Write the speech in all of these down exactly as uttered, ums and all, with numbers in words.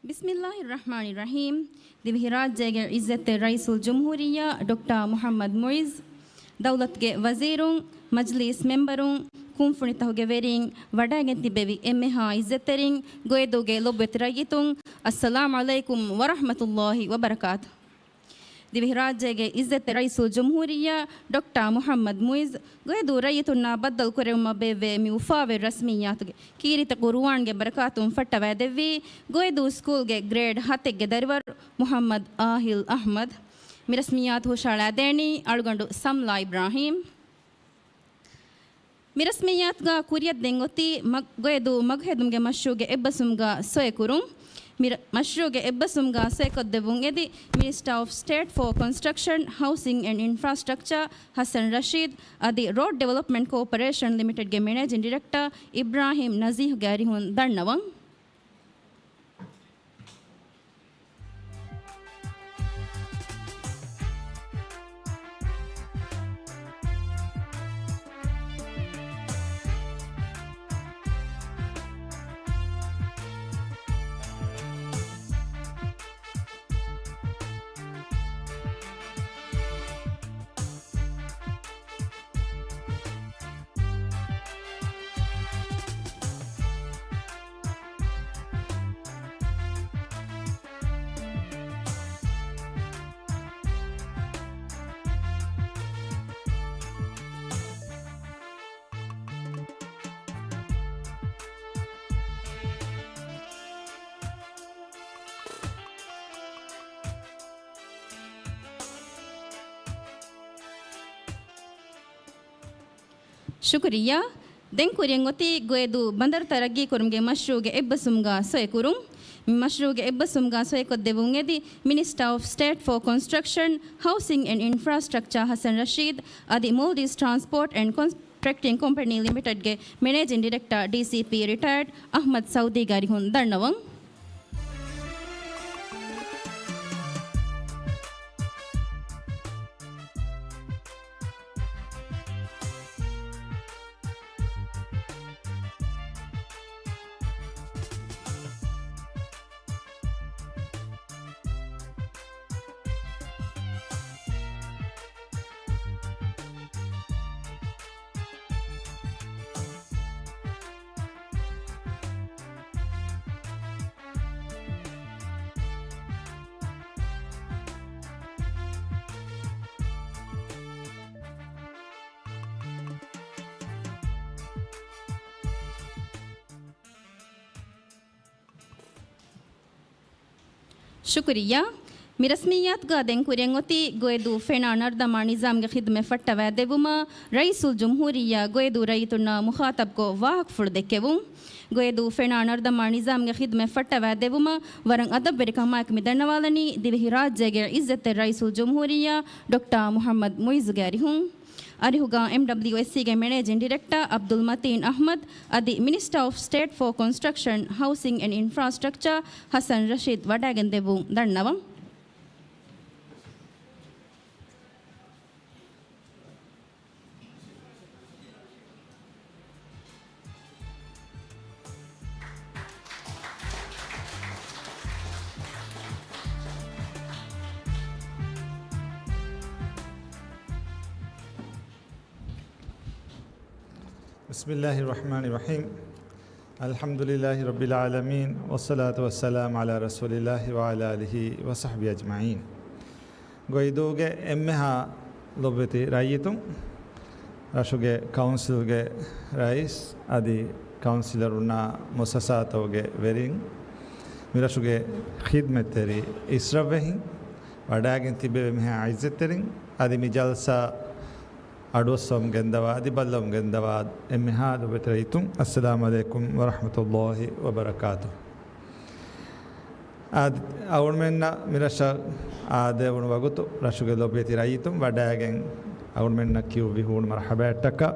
ބިސްމިއްލާހިއްރަޙްމާނިއްރަޙީމް. ދިވެހިރާއްޖޭގެ ޢިއްޒަތްތެރި ރައީސުލްޖުމްހޫރިއްޔާ ޑޮކްޓާ މުޙައްމަދު މުޢިއްޒު، ދައުލަތުގެ ވަޒީރުން، މަޖްލީސް މެމްބަރުން، ކުންފުނިތަކުގެ ވެރިން، ވަޑައިގެން ތިއްބެވި އެންމެހާ ޢިއްޒަތްތެރިން، ގޮއިދޫގެ ލޮބުވެތި ރައްޔިތުން، އައްސަލާމް ޢަލައިކުމް ވަރަޙްމަތުﷲި ވަބަރަކާތު. ދިވެހިރާއްޖޭގެ ޢިއްޒަތްތެރި ރައީސުލްޖުމްހޫރިއްޔާ ޑޮކްޓާ މުޙައްމަދު މުޢިއްޒު، ގޮއިދޫ ރައްޔިތުންނާ ބައްދަލުކުރެވުމަށް ބޭއްވޭ މި އުފާވެރި ރަސްމިއްޔާތުގެ ކީރިތި ޤުރުއާންގެ ބަރަކާތުން ފައްޓަވައިދެއްވީ، ގޮއިދޫ ސްކޫލްގެ ގްރޭޑް ހަތެއްގެ ދަރިވަރު މުޙައްމަދު އާހިލް އަޙްމަދު. މި ރަސްމިއްޔާތު ހުށަހަޅައިދޭނީ އަޅުގަނޑު ސަމްލާ އިބްރާހީމް. މި ރަސްމިއްޔާތުގަ ކުރިއަށް ދޭން އޮތީ މަ-، ގޮއިދޫ މަގުހެދުމުގެ މަޝްރޫޢުގެ އެއްބަސްވުމުގަ ސޮއެކުރުން. މި ރަ-، މަޝްރޫޢުގެ އެއްބަސްވުމުގަ ސޮއެކޮށްދެއްވުން އެދި، މިނިސްޓާ އޮފް ސްޓޭޓް ފޯ ކޮންސްޓްރަކްޝަން، ހައުސިން އެންޑް އިންފްރާސްޓްރަކްޗާ ހަސަން ރަޝީދު އަދި ރޯޑް ޑިވެލޮޕްމަންޓް ކޯޕަރޭޝަން ލިމިޓެޑްގެ މެނޭޖިން ޑިރެކްޓާ އިބްރާހީމް ނަޒީހުގެ އަރިހުން ދަންނަވަން. ޝުކުރިއްޔާ. ދެން ކުރިއަށް އޮތީ ގޮއިދޫ ބަނދަރު ތަރައްގީކުރުމުގެ މަޝްރޫޢުގެ އެއްބަސްވުމުގަ ސޮއެކުރުން. މި މަޝްރޫޢުގެ އެއްބަސްވުމުގަ ސޮއެކޮށްދެއްވުން އެދި، މިނިސްޓާ އޮފް ސްޓޭޓް ފޯ ކޮންސްޓްރަކްޝަން، ހައުސިން އެންޑް އިންފްރާސްޓްރަކްޗާ ހަސަން ރަޝީދު އަދި މޯލްޑިވްސް ޓްރާންސްޕޯޓް އެންޑް ކޮން-، ޓްރެކްޓިން ކޮމްޕެނީ ލިމިޓެޑްގެ މެނޭޖިން ޑިރެކްޓާ، ޑީސީޕީ ރިޓަޔަރޑް އަޙްމަދު ސައުދީގެ އަރިހުން ދަންނަވަން. ޝުކުރިއްޔާ. މި ރަސްމިއްޔާތުގަ ދެން ކުރިއަށް އޮތީ ގޮއިދޫ ފެނާ ނަރުދަމާ ނިޒާމްގެ ޚިދުމަތް ފައްޓަވައިދެއްވުމަށް ރައީސުލްޖުމްހޫރިއްޔާ ގޮއިދޫ ރައްޔިތުންނާ މުޚާޠަބްކޮށް ވާހަކަފުޅު ދެއްކެވުން. ގޮއިދޫ ފެނާ ނަރުދަމާ ނިޒާމްގެ ޚިދުމަތް ފައްޓަވައިދެއްވުމަށް ވަރަށް އަދަބުވެރިކަމާއެކު މި ދަންނަވާލަނީ ދިވެހިރާއްޖޭގެ ޢިއްޒަތްތެރި ރައީސުލްޖުމްހޫރިއްޔާ ޑޮކްޓާ މުޙައްމަދު މުޢިއްޒުގެ އަރިހުން. އަރިހުގަ އެމްޑަބްލިއުއެސްސީގެ މެނޭޖިން ޑިރެކްޓާ އަބްދުލް މަތީން އަޙްމަދު އަދި މިނިސްޓާ އޮފް ސްޓޭޓް ފޯ ކޮންސްޓްރަކްޝަން، ހައުސިން އެންޑް އިންފްރާސްޓްރަކްޗާ ހަސަން ރަޝީދު ވަޑައިގެން ދެއްވުން ދަންނަވަން. بسم الله الرحمن الرحيم. الحمد لله رب العالمين، والصلاة والسلام على رسول الله وعلى آله وصحبه أجمعين. ގޮއިދޫގެ އެންމެހާ ލޮބުވެތި ރައްޔިތުން، ރަށުގެ ކައުންސިލްގެ ރައީސް އަދި ކައުންސިލަރުންނާ މުއައްސަސާތަކުގެ ވެރިން، މިރަށުގެ ޚިދްމަތްތެރި އިސްރަށްވެހިން، ވަޑައިގެން ތިއްބެވި މިހާ ޢިއްޒަތްތެރިން އަދި މި ޖަލްސާ އަޑުއައްސަވަމުން ގެންދަވާ އަދި ބައްލަވަމުން ގެންދަވާ އެންމެހާ ލޮބުވެތި ރައްޔިތުން، އައްސަލާމް ޢަލައިކުމް ވަރަޙްމަތުﷲި ވަބަރަކާތުހު. އާދެ، އަޅުމެންނަށް މިރަށަށް އާދެވުނު ވަގުތު ރަށުގެ ލޮބުވެތި ރައްޔިތުން ވަޑައިގެން އަޅުމެންނަށް ކިޔުއްވި ހޫނު މަރުޙަބާއަށްޓަކާ،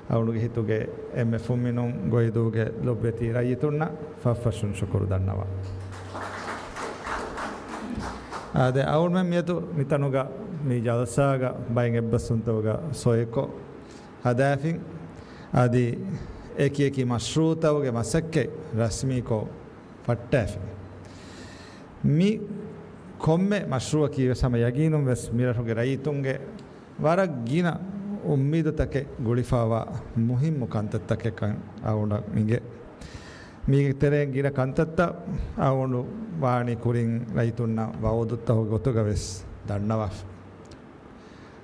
އަޅުގެ ހިތުގެ އެންމެ ފުންމިނުން ގޮއިދޫގެ ލޮބުވެތި ރައްޔިތުންނަށް ފަށްފަށުން ޝުކުރު ދަންނަވާ. އާދެ، އަޅުމެން މިއަދު މިތަނުގަ މި ޖަލްސާގަ ބައެއް އެއްބަސްވުންތަކުގަ ސޮއެކޮށް ހަދާފިން، އަދި އެކި އެކި މަޝްރޫޢުތަކުގެ މަސައްކަތް ރަސްމީކޮށް ފައްޓާފިން. މި ކޮންމެ މަޝްރޫއަކީ ވެސް ހަމަ ޔަގީނުން ވެސް މިރަށުގެ ރައްޔިތުންގެ ވަރަށް ގިނަ އުއްމީދުތަކެއް ގުޅިފައިވާ މުހިއްމު ކަންތައްތަކެއްކަން އަޅުގަނޑަށް އިނގޭ. މީގެ ތެރެއިން ގިނަ ކަންތައްތައް އަޅުގަނޑު ވާނީ ކުރިން ރައްޔިތުންނަށް ވައުދުތަކުގެ ގޮތުގަ ވެސް ދަންނަވާފަ.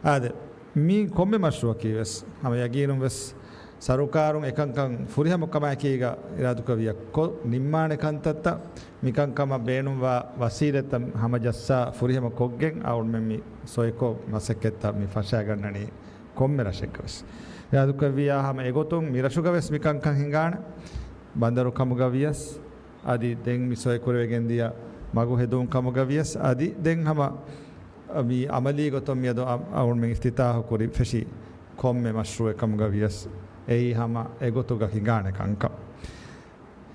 އާދެ، މީ ކޮންމެ މަޝްރޫއަކީ ވެސް ހަމަ ޔަގީނުން ވެސް ސަރުކާރުން އެކަންކަން ފުރިހަމަކަމާއެކީގަ އިރާދުކުރެއްވިޔާ ކޮށް ނިންމާނެ ކަންތައްތައް، މިކަންކަމަށް ބޭނުންވާ ވަސީލަތްތައް ހަމަޖައްސާ ފުރިހަމަ ކޮށްގެން އަޅުގަނޑުމެން މި ސޮއިކޮށް މަސައްކަތްތައް މި ފަށާގަންނަނީ ކޮންމެ ރަށެއްގަ ވެސް. އިރާދުކުރެއްވިޔާ ހަމަ އެގޮތުން މި ރަށުގަ ވެސް މިކަންކަން ހިނގާނެ. ބަނދަރު ކަމުގަ ވިޔަސް، އަދި ދެން މި ސޮއިކުރެވިގެންދިޔަ މަގު ހެދުން ކަމުގަ ވިޔަސް، އަދި ދެން ހަމަ މި އަމަލީ ގޮތުން މިއަދު އަ-، އަޅުގަނޑުމެން އިފްތިތާހު ކުރި ފެށި ކޮންމެ މަޝްރޫއެއް ކަމުގަ ވިޔަސް، އެއީ ހަމަ އެގޮތުގަ ހިނގާނެ ކަންކަން.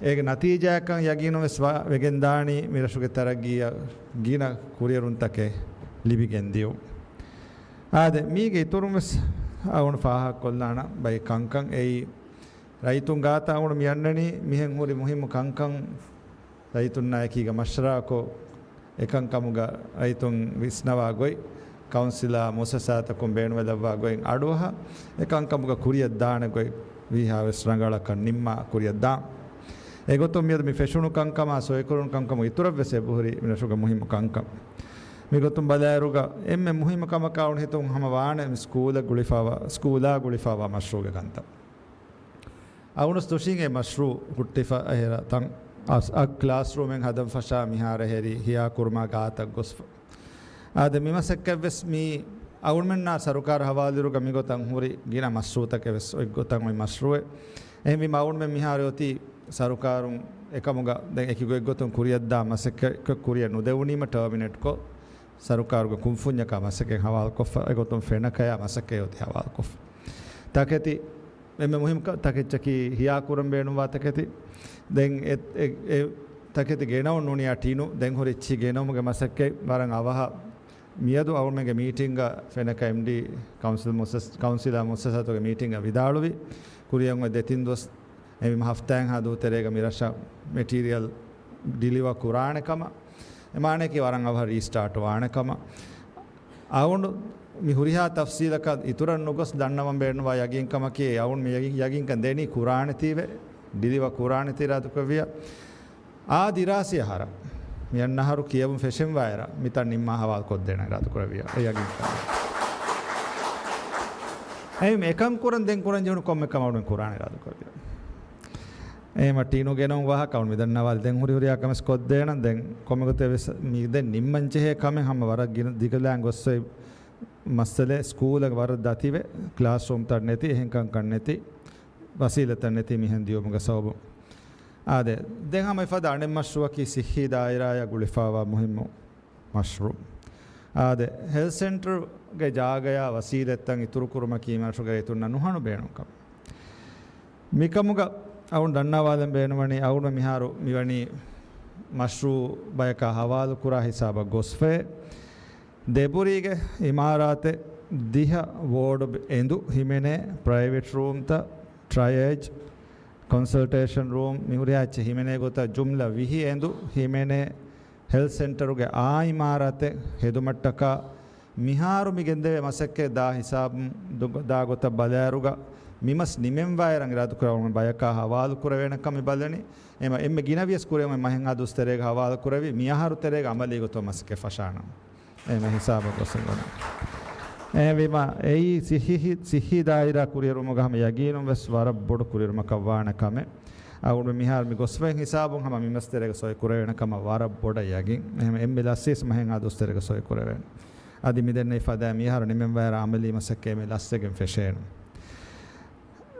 އޭގެ ނަތީޖާއަކަށް ޔަގީނުން ވެސް ވާ-، ވެގެންދާނީ މިރަށުގެ ތަރައްގީއަށް ގިނަ ކުރިއެރުންތަކެއް ލިބިގެންދިޔުން. އާދެ، މީގެ އިތުރުން ވެސް އަޅުގަނޑު ފާހަގަކޮށްލާނަން ބައެއް ކަންކަން. އެއީ، ރައްޔިތުން ގާތަށް އަޅުގަނޑު މިއަންނަނީ މިހެން ހުރި މުހިއްމު ކަންކަން ރައްޔިތުންނާ އެކީގަ މަޝްވަރާކޮށް، އެކަންކަމުގަ ރައްޔިތުން ވިސްނަވާ ގޮތް، ކައުންސިލާ މުއައްސަސާތަކުން ބޭނުމެލައްވާ ގޮތް އަޑުއަހާ، އެ ކަންކަމުގަ ކުރިއަށް ދާނެ ގޮތް ވީހާވެސް ރަނގަޅަކަށް ނިންމާ ކުރިއަށް ދާން. އެގޮތުން މިއަދު މި ފެށުނު ކަންކަމާ ސޮއިކުރުނު ކަންކަމުގެ އިތުރަށް ވެސް އެބަހުރި މިރަށުގެ މުހިއްމު ކަންކަން. މިގޮތުން ބަލާއިރުގަ އެންމެ މުހިއްމު ކަމަކަށް އަޅުގަނޑު ހިތުން ހަމަ ވާނެ މި ސްކޫލަށް ގުޅިފައިވާ، ސްކޫލާ ގުޅިފައިވާ މަޝްރޫގެ ކަންތައް. އަޅުގަނޑު ތުށީގެ މަޝްރޫ ހުއްޓިފަ އެހެރަ ތަން އަސް-، އަށް ކްލާސްރޫމެއް ހަދަން ފަށާ މިހާރަ ހެރި ހިޔާކުރުމާ ގާތަށް ގޮސްފަ. އާދެ، މި މަސައްކަތްވެސް މީ އަޅުގަނޑުމެންނާ ސަރުކާރު ހަވާލުއިރުގަ މިގޮތަށް ހުރި ގިނަ މަޝްރޫތަކެއް ވެސް އޮތްގޮތަށް އޮތް މަޝްރޫއެއް. އެހެންވީމަ އަޅުގަނޑުމެން މިހާރު އޮތީ ސަރުކާރުން އެކަމުގަ ދެން އެކި ގޮތްގޮތުން ކުރިއަށްދާ މަސައްކަތް ކުރިއަށް ނުދެވުނީމަ ޓާމިނޭޓްކޮށް، ސަރުކާރުގެ ކުންފުންޏަކާ މަސައްކަތް ހަވާލުކޮށްފަ، އެގޮތުން ފެނަކަޔާ މަސައްކަތް އޮތީ ހަވާލުކޮށްފަ. ތަކެތި، އެންމެ މުހިންމު ތަކެއްޗަކީ ހިޔާކުރަން ބޭނުންވާ ތަކެތި. ދެން އެ، އެ، އެ ތަކެތި ގެނައުން ނޫނިޔާ ޓިނު، ދެން ހުރި އެއްޗިހި ގެނައުމުގެ މަސައްކަތް ވަރަށް އަވަހަށް މިއަދު އަޅުގަނޑުމެންގެ މީޓިންގ ފެނަކަ އެމްޑީ ކައުންސިލް މުއައްސަސް-، ކައުންސިލާ މުއައްސަސާތުގެ މީޓިންގ ވިދާޅުވި، ކުރިއަށް އޮތް ދެ ތިން ދުވަސް އެމީ ހަފްތާއެއްހާ ދުވަހު ތެރޭގަ މި ރަށަށް މެޓީރިއަލް ޑިލިވަރ ކުރާނެ ކަމަށް، އެ މާނަޔަކީ ވަރަށް އަވަހަށް ރީސްޓާޓް ވާނެ ކަމަށް. އަޅުގަނޑު މި ހުރިހާ ތަފްސީލަކަށް އިތުރަށް ނުގޮސް ދަންނަވަން ބޭނުންވާ ޔަގީންކަމަކީ، އަޅުގަނޑު މި ޔަގީން، ޔަގީންކަން ދެނީ ކުރާނެތީވެ، ޑިލިވަރ ކުރާނެތީ އިރާދަކުރެއްވިޔާ. އާ ދިރާސީ އަހަރަށް، މި އަންނަ އަހަރު ކިޔެވުން ފެށެންވާއިރަށް، މިތަން ނިންމާ ހަވާލު ކޮށްދޭނަން އިރާދަކުރެއްވިޔާ، އެ ޔަގީންކަން. އެހެން އެކަން ކުރަން ދެން ކުރަން ޖެހުނު ކޮންމެ ކަމެއް އަޅުގަނޑު ކުރާނެ އިރާދަކުރެއްވިޔާ. އެހެން ޓީނު ގެނައުން ވާހަކަ އަޅުގަނޑު މި ދަންނަވާލި ދެން ހުރި ހުރިހާ ކަމެއް ކޮށްދޭނަން. ދެން ކޮންމެ ގޮތެއް ވެސް މި ދެން ނިންމަން ޖެހޭ ކަމެއް ހަމަ ވަރަށް ގިނަ ދިގުލާން ގޮސް އޮތް މައްސަލައެއް، ސްކޫލަށް ވަރަށް ދަތިވެ، ކްލާސްރޫމްތައް ނެތި، އެހެން ކަންކަން ނެތި، ވަސީލަތްތައް ނެތި މިހެން ދިޔުމުގެ ސަބަބުން. އާދެ، ދެން ހަމަ އެފަދަ އަނެއް މަޝްރޫއަކީ ސިއްހީ ދާއިރާއަށް ގުޅިފައިވާ މުހިންމު މަޝްރޫއު. އާދެ، ހެލްތް ސެންޓަރުގެ ޖާގަޔާ ވަސީލަތްތައް އިތުރުކުރުމަކީ މިރަށުގެ ރައްޔިތުންނަށް ނުހަނު ބޭނުން ކަމެއް. މިކަމުގަ އަޅުގަނޑު ދަންނަވާލަން ބޭނުންވަނީ، އަޅުގަނޑު މިހާރު މިވަނީ މަޝްރޫއު ބަޔަކާ ހަވާލުކުރާ ހިސާބަށް ގޮސްފައި. ދެބުރީގެ އިމާރާތެއް ދިހަ ވޯޑު އެނދު ހިމެނޭ، ޕްރައިވެޓް ރޫމްތައް، ޓްރަޔަޖް، ކޮންސަލްޓޭޝަން ރޫމް، މިހުރިހާ އެއްޗެއް ހިމެނޭ ގޮތަށް ޖުމްލަ ވިހި އެނދު ހިމެނޭ، ހެލްތް ސެންޓަރުގެ އާ އިމާރާތެއް ހެދުމަށްޓަކާ މިހާރު މި ގެންދެވޭ މަސައްކަތް ދާ ހިސާބުން ދު-، ދާ ގޮތަށް ބަލާއިރުގަ މި މަސް ނިމެންވާއިރަށް އިރާދަކުރެއްވުނު ބަޔަކާ ހަވާލު ކުރެވޭނެ ކަމަށް ބަލަނީ. އެމަ އެންމެ ގިނަ ވިޔަސް ކުރިއަށް މަހެއްހާ ދުވަސް ތެރޭގަ ހަވާލު ކުރެވި، މި އަހަރު ތެރޭގަ އަމަލީ ގޮތުން މަސައްކަތް ފަށާނަން. އެމެ ހިސާބަށް ގޮސް އެނގުނު. އެހެންވީމަ، އެއީ ސިއްހީ، ސިއްހީ ދާއިރާ ކުރިއެރުމުގަ ހަމަ ޔަގީނުން ވެސް ވަރަށް ބޮޑު ކުރިއެރުމަކަށް ވާނެ ކަމެއް. އަޅުގަނޑު މިހާރު މި ގޮސްފައި ހިސާބުން ހަމަ މި މަސް ތެރޭގަ ސޮއި ކުރެވޭނެ ކަމަށް ވަރަށް ބޮޑަށް ޔަގީން. އެހެން އެންމެ ލަސްވީސް މަހެއްހާ ދުވަސް ތެރޭގަ ސޮއި ކުރެވޭނެ. އަދި މިދެންނެވި ފަދަ މިހާރު ނިމެންވާއިރަށް އަމަލީ މަސައްކަތް އެންމެ ލަސްވެގެން ފެށޭނެ.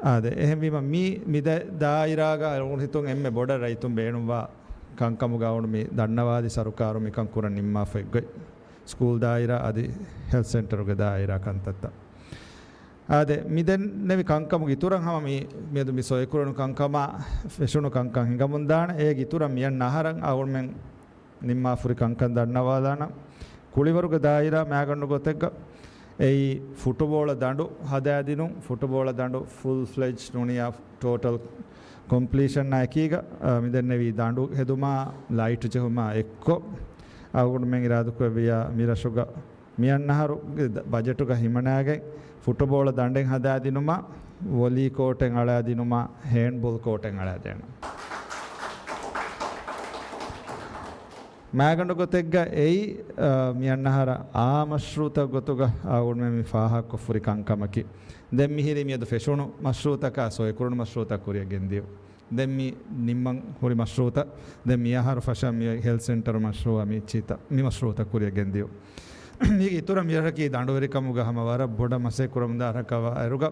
އާދެ، އެހެންވީމަ މި، މި ދާ-، ދާއިރާގަ އަޅުގަނޑު ހިތުން އެންމެ ބޮޑަށް ރައްޔިތުން ބޭނުންވާ ކަންކަމުގަ އަޅުގަނޑު މި ދަންނަވާލި ސަރުކާރުން މިކަން ކުރަން ނިންމާފައި ގޮތް. ސްކޫލް ދާއިރާ އަދި ހެލްތް ސެންޓަރުގެ ދާއިރާ ކަންތައްތައް. އާދެ، މި ދެންނެވި ކަންކަމުގެ އިތުރަށް ހަމަ މި، މިއަދު މި ސޮއިކުރަނު ކަންކަމާ ފެށުނު ކަންކަން ހިނގަމުންދާނެ. އޭގެ އިތުރަށް މިއަންނަ އަހަރަށް އަޅުގަނޑުމެން ނިންމާފުރި ކަންކަން ދަންނަވާލާނަން. ކުޅިވަރުގެ ދާއިރާ މައިގަނޑު ގޮތެއްގަ އެއީ ފުޓުބޯޅަ ދަނޑު ހަދާދިނުން، ފުޓުބޯޅަ ދަނޑު ފުލް ފްލެޖް ނޫނިޔާ ޓޯޓަލް ކޮމްޕްލީޝަންއާ އެކީގަ، އަ، މިދެންނެވީ ދަނޑު ހެދުމާ، ލައިޓް ޖެހުމާ އެއްކޮށް، އަޅުގަނޑުމެން އިރާދަކުރެއްވިއްޔާ މިރަށުގަ މިއަންނަ އަހަރުގެ ދަ-، ބަޖެޓުގަ ހިމަނާގެން ފުޓުބޯޅަ ދަނޑެއް ހަދާދިނުމާ، ވޮލީ ކޯޓެއް އަޅާދިނުމާ، ހޭންޑްބޯލް ކޯޓެއް އަޅާދޭނަން. މާގަނޑު ގޮތެއްގަ އެއީ، އާ، މިއަންނަ އަހަރަށް އާ މަޝްރޫއުތައް ގޮތުގަ އަޅުގަނޑުމެން މި ފާހަގަކޮށްފަ ހުރި ކަންކަމަކީ. ދެން މިހިރީ މިއަދު ފެށުނު މަޝްރޫއުތަކާ ސޮއިކުރުނު މަޝްރޫއުތައް ކުރިއަށް ގެންދިޔުން. ދެން މި ނިންމަން ހުރި މަޝްރޫއުތައް، ދެން މި އަހަރު ފަށަން މި ހެލްތު ސެންޓަރު މަޝްރޫއާ މި އެއްޗިހިތައް މި މަޝްރޫއުތައް ކުރިއަށް ގެންދިޔުން. މީގެ އިތުރަށް މިރަށަކީ ދަނޑުވެރިކަމުގަ ހަމަ ވަރަށް ބޮޑަށް މަސައްކަތް ކުރަމުންދާ އަހަރަކަށް ވާއިރުގަ،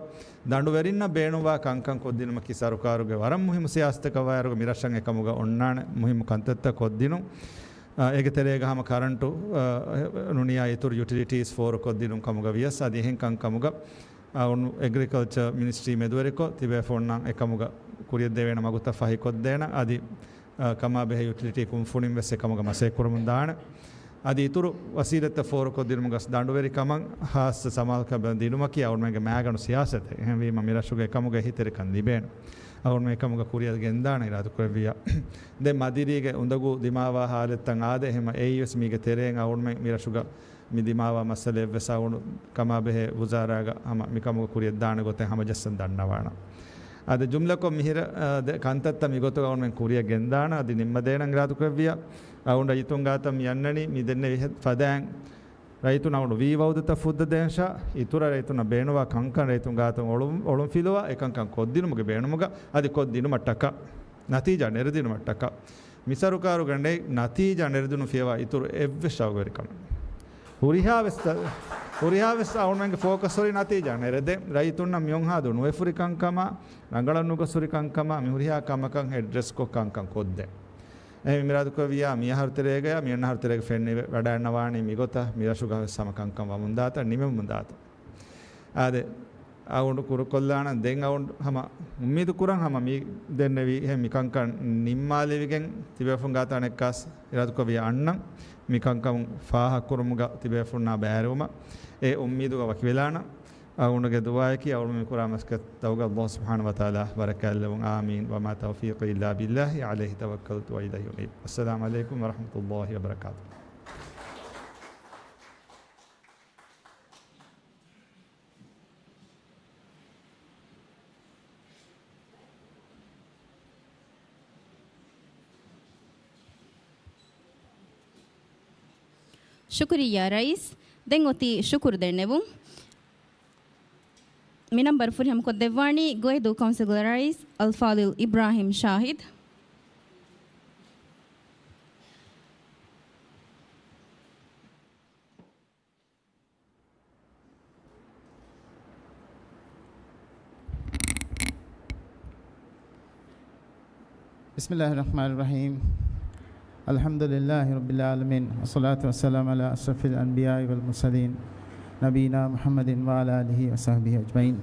ދަނޑުވެރިންނަށް ބޭނުންވާ ކަންކަން ކޮށްދިނުމަކީ ސަރުކާރުގެ ވަރަށް މުހިއްމު ސިޔާސަތަކަށް ވާއިރުގަ މިރަށަށް އެކަމުގަ އޮންނާނެ މުހިއްމު ކަންތައްތައް ކޮށްދިނުން. އާ، އޭގެ ތެރޭގަ ހަމަ ކަރަންޓު، އާ، ނޫނިއްޔާ އިތުރު ޔުޓިލިޓީސް ފޯރުކޮށްދިނުން ކަމުގަ ވިޔަސް އަދި އެހެން ކަންކަމުގަ އަޅުގަނޑު އެގްރިކަލްޗަރ މިނިސްޓްރީ މެދުވެރިކޮށް، ތިބޭފުޅުންނަށް އެކަމުގަ ކުރިއަށްދެވޭނެ މަގުތައް ފަހިކޮށްދޭނަން. އަދި، އަ، ކަމާބެހޭ ޔުޓިލިޓީ ކުންފުނިން ވެސް އެކަމުގަ މަސައްކަތް ކުރަމުން ދާނެ. އަދި އިތުރު ވަސީލަތްތައް ފޯރުކޮށްދިނުމުގަ ދަނޑުވެރިކަމަށް ހާއްސަ ސަމާލުކަމެއް ދިނުމަކީ އަޅުގަނޑުމެންގެ މާގަނޑު ސިޔާސަތެއް. އެހެންވީމަ، މިރަށުގެ އެކަމުގަ އެހީތެރިކަން ލިބޭނެ. އަޅުގަނޑުމެން އެކަމުގަ ކުރިއަށް ގެންދާނެ އިރާދަކުރެއްވިއްޔާ. ދެން މަދިރީގެ އުނދަގޫ ދިމާވާ ހާލަތްތައް އާދެ، އެހެންމަ އެއީވެސް މީގެ ތެރެއިން އަޅުގަނޑުމެން މިރަށުގަ މި ދިމާވާ މައްސަލައެއްވެސް އަޅުގަނޑު ކަމާބެހޭ ވުޒާރާގަ ހަމަ މިކަމުގަ ކުރިއަށްދާނެ ގޮތެއް ހަމަޖައްސަން ދަންނަވާނަން. އަދި ޖުމްލަކޮށް މިހިރަ، އާ، ދެ ކަންތައްތައް މިގޮތުގަ އަޅުގަނޑުމެން ކުރިއަށް ގެންދާނަން. އަދި ނިންމަދޭނަން އިރާދަކުރެއްވިއްޔާ، އަޅުގަނޑަށް އިތުން ގާތަށް މި އަންނަނީ މި ދެންނެވި ހެ-، ފަދައިން ރައްޔިތުން އަޅުގަނޑު ވީ ވައުދުތައް ފުއްދަ ދޭން ޝާ، އިތުރަށް ރައްޔިތުންނަށް ބޭނުންވާ ކަންކަން ރައްޔިތުން ގާތުން އޮޅުން، އޮޅުންފިލުވާ، އެކަންކަން ކޮށްދިނުމުގެ ބޭނުމުގަ އަދި ކޮށްދިނުމަށްޓަކާ، ނަތީޖާ ނެރެދިނުމަށްޓަކާ. މި ސަރުކާރުގަ ނެތް ނަތީޖާ ނެރެދިނުން ފިޔަވާ އިތުރު އެއްވެސް ޝައުގުވެރިކަމެއް. ހުރިހާވެސް ތަ-، ހުރިހާވެސް އަޅުގަނޑުމެންގެ ފޯކަސް ހުރީ ނަތީޖާ ނެރެދޭން. ރައްޔިތުންނަށް މިއޮންހާދު ނުވެފުރި ކަންކަމާ، ރަނގަޅަށް ނުގޮސްފުރި ކަންކަމާ، މި ހުރިހާ ކަމަކަށް އެޑްރެސްކޮށް ކަންކަން ކޮށްދޭން. އެހެން އިރާދަކުރެއްވިއްޔާ، މިއަހަރު ތެރޭގަޔާ، މިއަންނަ އަހަރު ތެރޭގަ ފެންނަން ވަޑައިގަންނަވާނީ މިގޮތަށް، މިރަށުގަ ވެސް ހަމަ ކަންކަން ވަމުންދާތަން، ނިމެމުންދާތަން. އާދެ، އަޅުގަނޑު ކުރުކޮށްލާނަން. ދެން އަޅުގަނޑު ހަމަ އުއްމީދު ކުރަން، ހަމަ މި ދެންނެވި އެހެން މިކަންކަން ނިންމާލެވިގެން، ތިބޭފުން ގާތަށް އަނެއްކާސް އިރާދަކުރެއްވިއްޔާ އަންނަން، މިކަންކަން ފާހަގަކުރުމުގަ ތިބޭފުންނާ ބައިވެރިވުމަށް އެ އުއްމީދުގަ ވަކިވެލާނަން. އަޅުގަނޑުގެ ދުޢާއަކީ އަޅުގަނޑު މި ކުރާ މަސައްކަތްތަކުގަ ﷲ ސުބްޙާނަހޫ ވަތަޢާލާ ބަރަކާތްލެއްވުން. އާމީން. وما توفيقي إلا بالله عليه توكلت وإليه أنيب. السلام عليكم ورحمة الله وبركاته. ޝުކުރިއްޔާ ރައީސް. ދެން އޮތީ ޝުކުރު ދެންނެވުން. މި ނަންބަރު ފުރިހަމަކޮށްދެއްވާނީ ގޮއިދޫ ކައުންސިލްގެ ރައީސް އަލްފާޟިލް އިބްރާހިމް ޝާހިދު. بسم الله الرحمن الرحيم. الحمد لله رب العالمين، والصلاة والسلام على أشرف الأنبياء والمرسلين، نبينا محمد وعلى آله وصحبه أجمعين.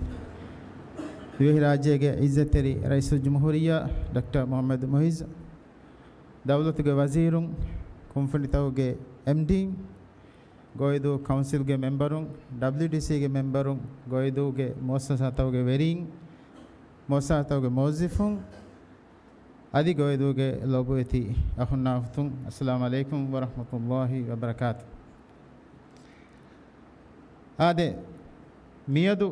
ދިވެހިރާއްޖޭގެ ޢިއްޒަތްތެރި ރައީސުލްޖުމްހޫރިއްޔާ ޑޮކްޓަރ މުޙައްމަދު މުޢިއްޒު، ދައުލަތުގެ ވަޒީރުން، ކުންފުނިތަކުގެ އެމްޑީން، ގޮއިދޫ ކައުންސިލްގެ މެމްބަރުން، ޑަބްލިއުޑީސީގެ މެމްބަރުން، ގޮއިދޫގެ މުއައްސަސާތަކުގެ ވެރީން، މުއައްސަސާތަކުގެ މުވައްޒަފުން، އަދި ގޮއިދޫގެ ލޮބުވެތި އަޚުންނާ އުޚްތުން، އައްސަލާމު ޢަލައިކުމް ވަރަޙްމަތުﷲި ވަބަރަކާތު. އާދެ، މިއަދު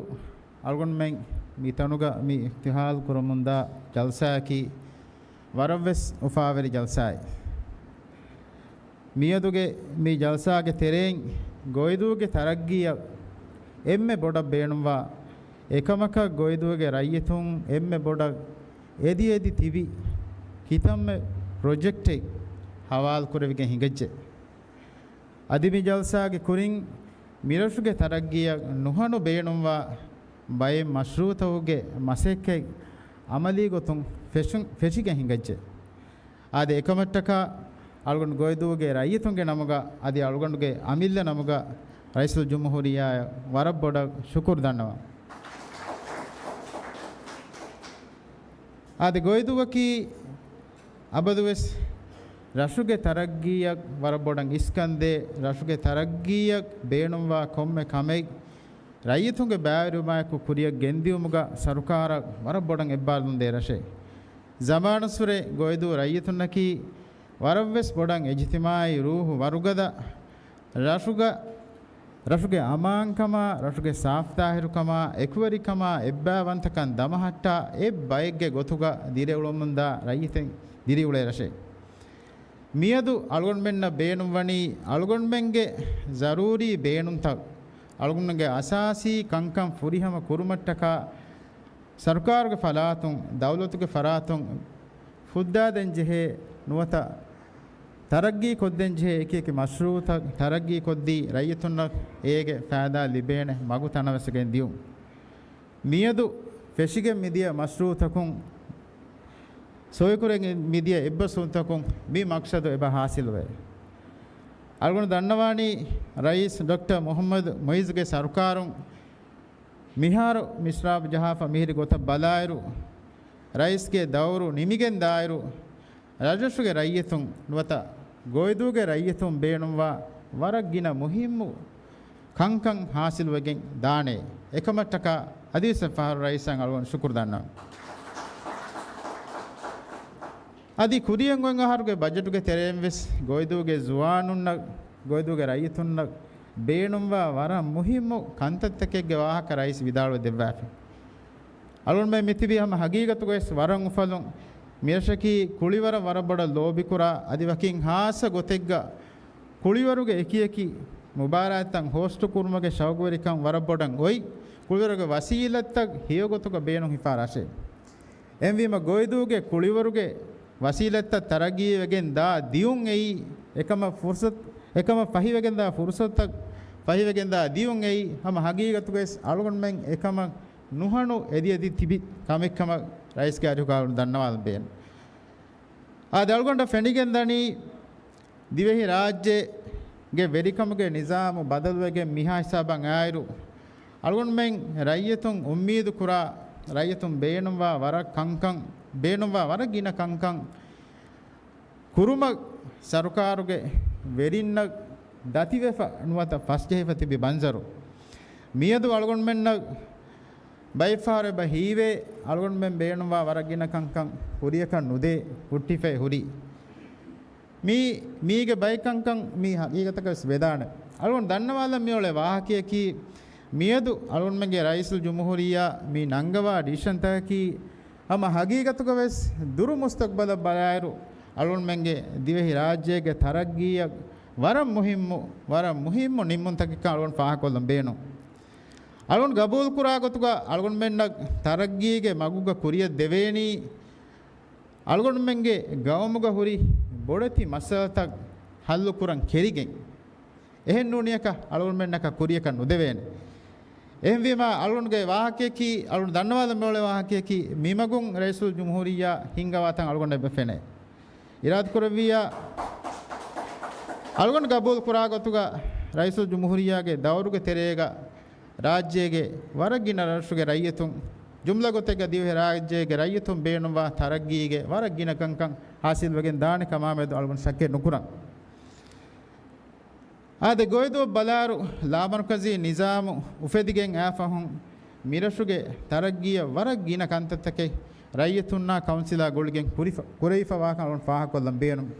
އަޅުގަނޑުމެން މިތަނުގަ މި އިފްތިޙާލު ކުރަމުންދާ ޖަލްސާއަކީ ވަރަށްވެސް އުފާވެރި ޖަލްސާއެއް. މިއަދުގެ މި ޖަލްސާގެ ތެރެއިން ގޮއިދޫގެ ތަރައްގީއަށް އެންމެ ބޮޑަށް ބޭނުންވާ، އެކަމަކަށް ގޮއިދޫގެ ރައްޔިތުން އެންމެ ބޮޑަށް އެދިއެދި ތިބި ކިތަންމެ ޕްރޮޖެކްޓެއް ހަވާލުކުރެވިގެން ހިނގައްޖެ. އަދި މި ޖަލްސާގެ ކުރިން މިރަށުގެ ތަރައްގީއަށް ނުހަނު ބޭނުންވާ ބައެއް މަޝްރޫޢުތަކުގެ މަސައްކަތް ޢަމަލީ ގޮތުން ފެށުން، ފެށިގެން ހިނގައްޖެ. އާދެ، އެކަމަށްޓަކާ އަޅުގަނޑު ގޮއިދޫގެ ރައްޔިތުންގެ ނަމުގަ އަދި އަޅުގަނޑުގެ އަމިއްލަ ނަމުގަ ރައީސުލްޖުމްހޫރިއްޔާއަށް ވަރަށް ބޮޑަށް ޝުކުރު ދަންނަވަން. އާދެ، ގޮއިދޫއަކީ އަބަދުވެސް ރަށުގެ ތަރައްގީއަށް ވަރަށް ބޮޑަށް އިސްކަންދޭ، ރަށުގެ ތަރައްގީއަށް ބޭނުންވާ ކޮންމެ ކަމެއް ރައްޔިތުންގެ ބައިވެރިވުމާއެކު ކުރިއަށް ގެންދިއުމުގަ ސަރުކާރަށް ވަރަށް ބޮޑަށް އެއްބާރުލުން ދޭ ރަށެއް. ޒަމާނުއްސުރެ ގޮއިދޫ ރައްޔިތުންނަކީ ވަރަށްވެސް ބޮޑަށް އިޖްތިމާޢީ ރޫހު ވަރުގަދަ، ރަށުގަ، ރަށުގެ އަމާންކަމާ، ރަށުގެ ސާފްތާހިރުކަމާ، އެކުވެރިކަމާ، އެއްބައިވަންތަކަން ދަމަހައްޓާ، އެއްބައެއްގެ ގޮތުގަ ދިރިއުޅެމުންދާ ރައްޔިތެއް ދިރިއުޅޭ ރަށެއް. މިއަދު އަޅުގަނޑުމެންނަށް ބޭނުންވަނީ އަޅުގަނޑުމެންގެ ޒަރޫރީ ބޭނުންތައް، އަޅުގަނޑުމެންގެ އަސާސީ ކަންކަން ފުރިހަމަ ކުރުމަށްޓަކާ، ސަރުކާރުގެ ފަރާތުން، ދައުލަތުގެ ފަރާތުން ފުއްދާދޭން ޖެހޭ ނުވަތަ ތަރައްގީ ކޮށްދޭން ޖެހޭ އެކި އެކި މަޝްރޫއުތައް ތަރައްގީ ކޮށްދީ، ރައްޔިތުންނަށް އޭގެ ފައިދާ ލިބޭނެ މަގު ތަނަވަސްވެގެން ދިޔުން. މިއަދު ފެށިގެން މިދިޔަ މަޝްރޫއުތަކުން، ސޮއިކުރެން މިދިޔަ އެއްބަސްވުންތަކުން މި މަޤްޞަދު އެބަ ޙާޞިލުވޭ. އަޅުގަނޑު ދަންނަވާނީ، ރައީސް ޑޮކްޓަރ މުޙައްމަދު މުޢިއްޒުގެ ސަރުކާރުން މިހާރު މިސްރާބު ޖަހާފަ މިހިރި ގޮތަށް ބަލާއިރު، ރައީސްގެ ދައުރު ނިމިގެން ދާއިރު، ރަށްރަށުގެ ރައްޔިތުން ނުވަތަ ގޮއިދޫގެ ރައްޔިތުން ބޭނުންވާ ވަރަށް ގިނަ މުހިއްމު ކަންކަން ޙާޞިލުވެގެން ދާނެ. އެކަމަށްޓަކާ އަދިވެސް އެއްފަހަރު ރައީސަށް އަޅުގަނޑު ޝުކުރު ދަންނަވަން. އަދި ކުރިއަށް އޮތް އަހަރުގެ ބަޖެޓުގެ ތެރެއިން ވެސް ގޮއިދޫގެ ޒުވާނުންނަށް، ގޮއިދޫގެ ރައްޔިތުންނަށް ބޭނުންވާ ވަރަށް މުހިއްމު ކަންތައްތަކެއްގެ ވާހަކަ ރައީސް ވިދާޅުވެ ދެއްވާފި. އަޅުގަނޑުމެން މިތިބީ ހަމަ ހަގީގަތުގައި ވެސް ވަރަށް އުފަލުން. މިރަށަކީ ކުޅިވަރަށް ވަރަށް ބޮޑަށް ލޯބިކުރާ، އަދި ވަކިން ހާއްސަ ގޮތެއްގަ ކުޅިވަރުގެ އެކިއެކި މުބާރާތްތައް ހޯސްޓު ކުރުމުގެ ޝައުގުވެރިކަން ވަރަށް ބޮޑަށް އޮތް، ކުޅިވަރުގެ ވަސީލަތްތައް ހެޔޮގޮތުގަ ބޭނުން ހިފާ ރަށެއް. އެހެންވީމަ ގޮއިދޫގެ ކުޅިވަރުގެ ވަސީލަތްތައް ތަރައްގީވެގެން ދާ ދިޔުން އެއީ، އެކަމަށް ފުރުސަތު، އެކަމަށް ފަހިވެގެންދާ ފުރުސަތުތައް، ފަހިވެގެންދާ ދިޔުން އެއީ، ހަމަ ހަގީގަތުގައި ވެސް އަޅުގަނޑުމެން އެކަމަށް ނުހަނު އެދި އެދި ތިބި ކަމެއްކަމަށް ރައީސްގެ އަރިހުގަ އަޅުގަނޑު ދަންނަވާލަން ބޭނުން. އާދެ، އަޅުގަނޑަށް ފެނިގެން ދަނީ، ދިވެހި ރާއްޖޭގެ ވެރިކަމުގެ ނިޒާމު ބަދަލުވެގެން މިހާ ހިސާބަށް އާއިރު، އަޅުގަނޑުމެން ރައްޔިތުން އުއްމީދު ކުރާ، ރައްޔިތުން ބޭނުންވާ ވަރަށް ކަންކަން، ބޭނުންވާ ވަރަށް ގިނަ ކަންކަން ކުރުމަށް ސަރުކާރުގެ ވެރިންނަށް ދަތިވެފަ ނުވަތަ ފަސްޖެހިފަ ތިބި މަންޒަރު މިއަދު އަޅުގަނޑުމެންނަށް ބައެއްފަހަރު އެބަ ހީވޭ، އަޅުގަނޑުމެން ބޭނުންވާ ވަރަށް ގިނަ ކަންކަން ކުރިޔަކަށް ނުދޭ، ހުއްޓިފައި ހުރީ. މީ، މީގެ ބައެއް ކަންކަން މީ ހަގީގަތަކަށް ވެސް ވެދާނެ. އަޅުގަނޑު ދަންނަވާލަން މިއުޅޭ ވާހަކަޔަކީ، މިއަދު އަޅުގަނޑުމެންގެ ރައީސުލްޖުމްހޫރިއްޔާ މި ނަންގަވާ ޑިސިޝަންތަކަކީ، ހަމަ ހަގީގަތުގަ ވެސް ދުރު މުސްތަގްބަލަށް ބަލާއިރު، އަޅުގަނޑުމެންގެ ދިވެހި ރާއްޖޭގެ ތަރައްގީއަށް ވަރަށް މުހިއްމު، ވަރަށް މުހިއްމު ނިންމުންތަކެއްކަން އަޅުގަނޑު ފާހަގަކޮށްލަން ބޭނުން. އަޅުގަނޑު ގަބޫލުކުރާ ގޮތުގަ އަޅުގަނޑުމެންނަށް ތަރައްގީގެ މަގުގަ ކުރިއަށް ދެވޭނީ، އަޅުގަނޑުމެންގެ ގައުމުގަ ހުރި ބޮޑެތި މައްސަލަތައް ހައްލުކުރަން ކެރިގެން. އެހެން ނޫނިއަކަށް އަޅުގަނޑުމެންނަކަށް ކުރިޔަކަށް ނުދެވޭނެ. އެހެންވީމަ އަޅުގަނޑުގެ ވާހަކަޔަކީ، އަޅުގަނޑު ދަންނަވާލަން މިއުޅޭ ވާހަކަޔަކީ، މިމަގުން ރައީސުލްޖުމްހޫރިއްޔާ ހިންގަވާތަން އަޅުގަނޑަށް އެބަ ފެނޭ. އިރާދަކުރެއްވިއްޔާ، އަޅުގަނޑު ގަބޫލު ކުރާ ގޮތުގަ ރައީސުލްޖުމްހޫރިއްޔާގެ ދައުރުގެ ތެރޭގަ ރާއްޖޭގެ ވަރަށް ގިނަ ރަށުގެ ރައްޔިތުން، ޖުމްލަ ގޮތެއްގަ ދިވެހި ރާއްޖޭގެ ރައްޔިތުން ބޭނުންވާ ތަރައްގީގެ ވަރަށް ގިނަ ކަންކަން ހާސިލްވެގެން ދާނެ ކަމާމެދު އަޅުގަނޑު ޝައްކެއް ނުކުރަން. އާދެ، ގޮއިދޫއަށް ބަލާއިރު، ލާމަރުކަޒީ ނިޒާމު އުފެދިގެން އާފަހުން މިރަށުގެ ތަރައްގީއަށް ވަރަށް ގިނަ ކަންތައްތަކެއް ރައްޔިތުންނާ ކައުންސިލާ ގުޅިގެން ކުރިފަ، ކުރެވިފަވާކަން އަޅުގަނޑު ފާހަގަކޮށްލަން ބޭނުން.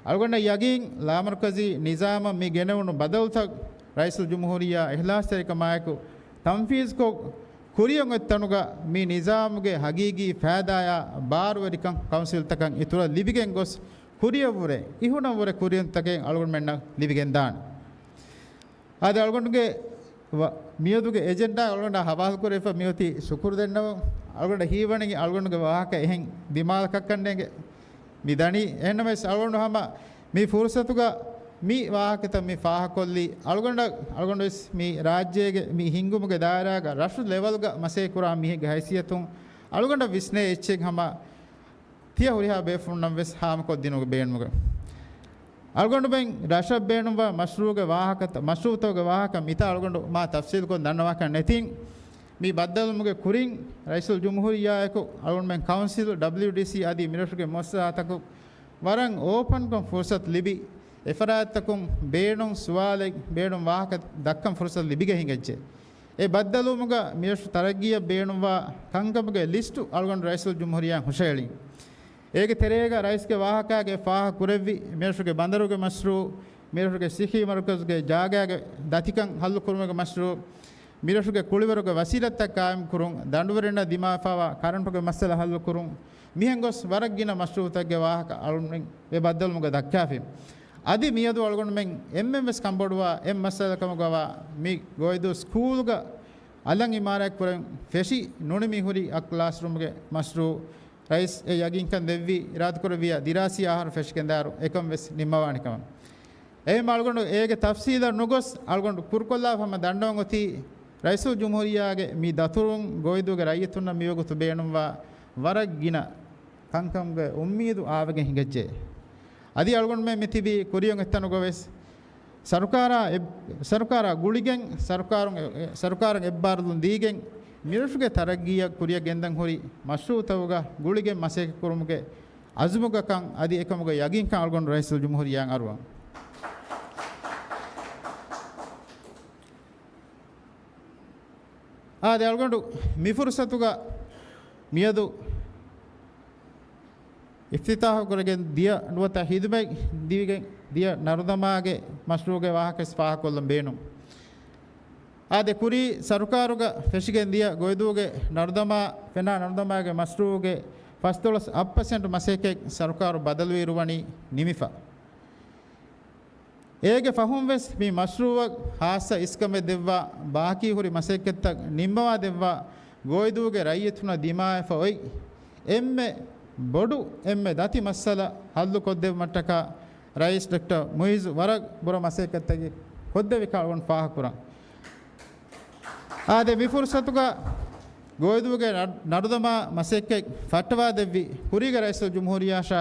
އަޅުގަނޑަށް ޔަގީން، ލާމަރުކަޒީ ނިޒާމަށް މި ގެނެވުނު ބަދަލުތައް ރައީސުލްޖުމްހޫރިއްޔާ އިހްލާސްތެރިކަމާއެކު ތަންފީޒްކޮށް، ކުރިއަށް އޮތް ތަނުގަ މި ނިޒާމުގެ ހަގީގީ ފައިދާއާ ބާރުވެރިކަން ކައުންސިލްތަކަށް އިތުރަށް ލިބިގެން ގޮސް، ކުރިއަށްވުރެ، އިހުނަށްވުރެ ކުރިއަށް އޮތުންތަކެއް އަޅުގަނޑުމެންނަށް ލިބިގެންދާނެ. އާދެ، އަޅުގަނޑުގެ ވަ-، މިއަދުގެ އެޖެންޑާ އަޅުގަނޑަށް ހަވާލުކުރެވިފަ މިއޮތީ ޝުކުރު ދެންނެވުން. އަޅުގަނޑަށް ހީވަނީ އަޅުގަނޑުގެ ވާހަކަ އެހެން ދިމާލަކަށް ކަންނޭނގެ މި ދަނީ. އެހެންނަމަވެސް އަޅުގަނޑު ހަމަ މި ފުރުސަތުގަ މި ވާހަކަތައް މި ފާހަކޮށްލީ، އަޅުގަނޑަށް، އަޅުގަނޑުވެސް މި ރާއްޖޭގެ މި ހިންގުމުގެ ދާއިރާގަ ރަށު ލެވަލްގަ މަސައްކަތް ކުރާ މީހެއްގެ ހައިސިއްޔަތުން އަޅުގަނޑަށް ވިސްނޭ އެއްޗެއް ހަމަ ތިޔަ ހުރިހާ ބޭފުޅުންނަށް ވެސް ހާމަކޮށްދިނުމުގެ ބޭނުމުގަ. އަޅުގަނޑުމެން ރަށަށް ބޭނުންވާ މަޝްރޫޢުގެ ވާހަކަ، މަޝްރޫޢުތަކުގެ ވާހަކަ މިތާ އަޅުގަނޑު މާ ތަފްސީލުކޮށް ދަންނަވާކަށް ނެތިން، މި ބައްދަލުވުމުގެ ކުރިން ރައީސުލްޖުމްހޫރިއްޔާއެކު އަޅުގަނޑުމެން ކައުންސިލް، ޑަބްލިއުޑީސީ އަދި މިރަށުގެ މުއައްސަސާތަކު ވަރަށް އޯޕަންކޮށް ފުރުސަތު ލިބި، އެފަރާތްތަކުން ބޭނުން ސުވާލެއް، ބޭނުން ވާހަކަ ދައްކަން ފުރުސަތު ލިބިގެން ހިނގައްޖެ. އެ ބައްދަލުވުމުގަ މިރަށު ތަރައްގީއަށް ބޭނުންވާ ކަންކަމުގެ ލިސްޓު އަޅުގަނޑު ރައީސުލްޖުމްހޫރިއްޔާއަށް ހުށަހެޅިން. އޭގެ ތެރޭގަ ރައީސްގެ ވާހަކާގެ ފާހަގަ ކުރެއްވި، މިރަށުގެ ބަނދަރުގެ މަޝްރޫޢު، މިރަށުގެ ސިއްހީ މަރުކަޒުގެ ޖާގާގެ ދަތިކަން ހައްލު ކުރުމުގެ މަޝްރޫޢު، މިރަށުގެ ކުޅިވަރުގެ ވަސީލަތްތައް ޤާއިމް ކުރުން، ދަނޑުވެރިންނަށް ދިމާވެފައިވާ ކަރަންޓުގެ މައްސަލަ ހައްލު ކުރުން، މިހެން ގޮސް ވަރަށް ގިނަ މަޝްރޫޢުތަކުގެ ވާހަކަ އަޅުގަނޑުމެން އެ ބައްދަލުމުގަ ދައްކާފި. އަދި މިއަދު އަޅުގަނޑުމެން އެންމެން ވެސް ކަންބޮޑުވާ އެއް މައްސަލަ ކަމުގަވާ މި ގޮއިދޫ ސްކޫލްގަ އަލަށް އިމާރާތް ކުރަން ފެށި ނުނިމި ހުރި އަ ކްލާސްރޫމްގެ މަޝްރޫޢު ރައީސް އެ ޔަގީންކަން ދެއްވި އިރާދަކުރެއްވިޔާ ދިރާސީ އަހަރު ފެށިގެންދާއިރު އެކަން ވެސް ނިންމަވާނެ ކަމަށް. އެހެން އަޅުގަނޑު އޭގެ ތަފްސީލަށް ނުގޮސް އަޅުގަނޑު ކުރުކޮށްލާފަ ހަމަ ދަންނަވަން އޮތީ ރައީސުލްޖުމްހޫރިއްޔާގެ މި ދަތުރުން ގޮއިދޫގެ ރައްޔިތުންނަށް މިވަގުތު ބޭނުންވާ ވަރަށް ގިނަ ކަންކަމުގެ އުއްމީދު އާވެގެން ހިނގައްޖެ. އަދި އަޅުގަނޑުމެން މި ތިބީ ކުރިއަށް އޮތްތަނުގަ ވެސް ސަރުކާރާ އެ-، ސަރުކާރާ ގުޅިގެން، ސަރުކާރުން އެ-، ސަރުކާރަށް އެއްބާރުލުން ދީގެން، މިރަށުގެ ތަރައްގީއަށް ކުރިއަށް ގެންދަން ހުރި މަޝްރޫޢުތަކުގަ ގުޅިގެން މަސައްކަތްކުރުމުގެ އަޒުމުގަ ކަން އަދި އެކަމުގެ ޔަގީންކަން އަޅުގަނޑު ރައީސުލްޖުމްހޫރިއްޔާއަށް އަރުވަން. އާދެ، އަޅުގަނޑު މި ފުރުސަތުގަ މިއަދު އިފްތިތާޙު ކުރެގެން ދިޔަ ނުވަތަ ހިދުމަތް ދީގެން ދިޔަ ނަރުދަމާގެ މަޝްރޫޢުގެ ވާހަކަ ވެސް ފާހަގަކޮށްލަން ބޭނުން. އާދެ، ކުރީ ސަރުކާރުގަ ފެށިގެން ދިޔަ ގޮއިދޫގެ ނަރުދަމާ، ފެނާ ނަރުދަމާގެ މަޝްރޫޢުގެ ފަސްދޮޅަސް އަށް ޕަސެންޓް މަސައްކަތް ސަރުކާރު ބަދަލުވިއިރު ވަނީ ނިމިފަ. އޭގެ ފަހުން ވެސް މި މަޝްރޫޢަށް ޚާއްޞަ އިސްކަމެއް ދެއްވާ، ބާކީ ހުރި މަސައްކަތްތައް ނިންމަވާ ދެއްވާ، ގޮއިދޫގެ ރައްޔިތުންނަށް ދިމާވެފަ އޮތް އެންމެ ބޮޑު، އެންމެ ދަތި މައްސަލަ ހައްލު ކޮށްދެއްވުމަށްޓަކާ ރައީސް ޑޮކްޓަރ މުއިއްޒު ވަރަށް ބުރަ މަސައްކަތްތަކެއް ކޮށްދެއްވި ކަމަށް ފާހަގަކުރަން. އާދެ، މި ފުރުސަތުގަ ގޮއިދޫގެ ނަ-، ނަރުދަމާ މަސައްކަތް ފައްޓަވާދެއްވި ކުރީގެ ރައީސުލްޖުމްހޫރިއްޔާއަށާ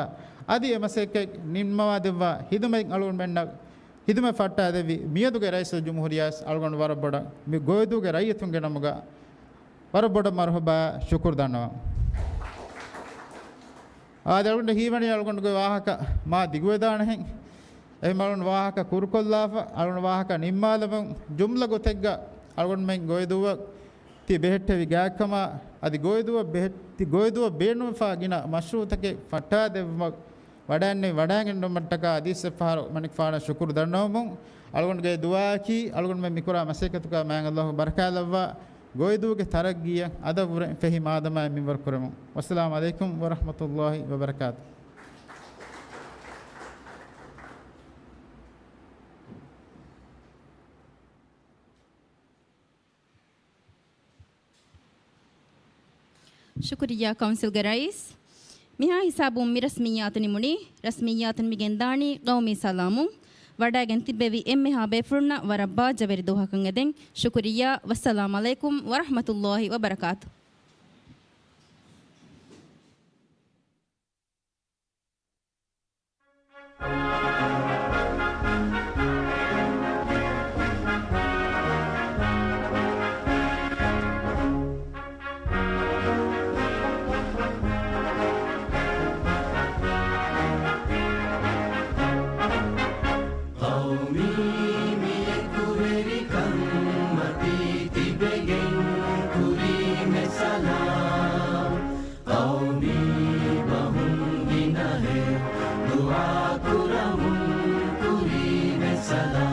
އަދި އެ މަސައްކަތް ނިންމަވާ ދެއްވާ ހިދުމަތް އަޅުގަނޑުމެންނަށް ހިދުމަތް ފައްޓާދެއްވި މިއަދުގެ ރައީސުލްޖުމްހޫރިއްޔާ ވެސް އަޅުގަނޑު ވަރަށް ބޮޑަށް މި ގޮއިދޫގެ ރައްޔިތުންގެ ނަމުގަ ވަރަށް ބޮޑަށް މަރުޙަބާ ޝުކުރު ދަންނަވަން. އާދެ، އަޅުގަނޑު ހީވަނީ އަޅުގަނޑުގެ ވާހަކަ މާ ދިގުވެދާނެހެން. އެހެން އަޅުގަނޑު ވާހަކަ ކުރުކޮށްލާފަ، އަޅުގަނޑު ވާހަކަ ނިންމާލަމުން ޖުމްލަ ގޮތެއްގަ އަޅުގަނޑުމެން ގޮއިދޫއަށް ތި ބެހެއްޓެވި ގާތްކަމާ، އަދި ގޮއިދޫއަށް ބެހެ-، ތި ގޮއިދޫއަށް ބޭނުންވެފާ ގިނަ މަޝްރޫޢުތަކެއް ފައްޓާދެއްވުމަށް ވަޑައިންނެވި ވަޑައިގެންނެވުމަށްޓަކާ އަދިވެސް އެއްފަހަރު މަނިކުފާނަށް ޝުކުރު ދަންނަވަމުން، އަޅުގަނޑުގެ ދުޢާއަކީ އަޅުގަނޑުމެން މިކުރާ މަސައްކަތުގަ މާތް ﷲ ބަރަކާތްލައްވާ، ގޮއިދޫގެ ތަރައްގީއަށް އަދަށްވުރެ ފެހި މާދަމާއެއް މިންވަރު ކުރެމުން. ވައްސަލާމު ޢަލައިކުމް ވަރަޙްމަތުﷲ ވަބަރަކާތު. ޝުކުރިއްޔާ ކައުންސިލްގެ ރައީސް. މިހާ ހިސާބުން މި ރަސްމިއްޔާތު ނިމުނީ. ރަސްމިއްޔާތުން މި ގެންދާނީ ޤައުމީ ސަލާމުން. ވަޑައިގެން ތިއްބެވި އެންމެހާ ބޭފުޅުންނަށް ވަރަށް ބާއްޖަވެރި ދުވަހަކަށް އެދެން. ޝުކުރިއްޔާ. ވައްސަލާމް ޢަލައިކުމް ވަރަޙްމަތުﷲ ވަބަރަކާތު. ޤައުމީ މި އެކުވެރިކަން މަތީ ތިބެގެން ކުރީމެ ސަލާމް. ޤައުމީ ބަހުން ގިނަހެއް ދުޢާ ކުރަމުން ކުރީމެ ސަލާމް.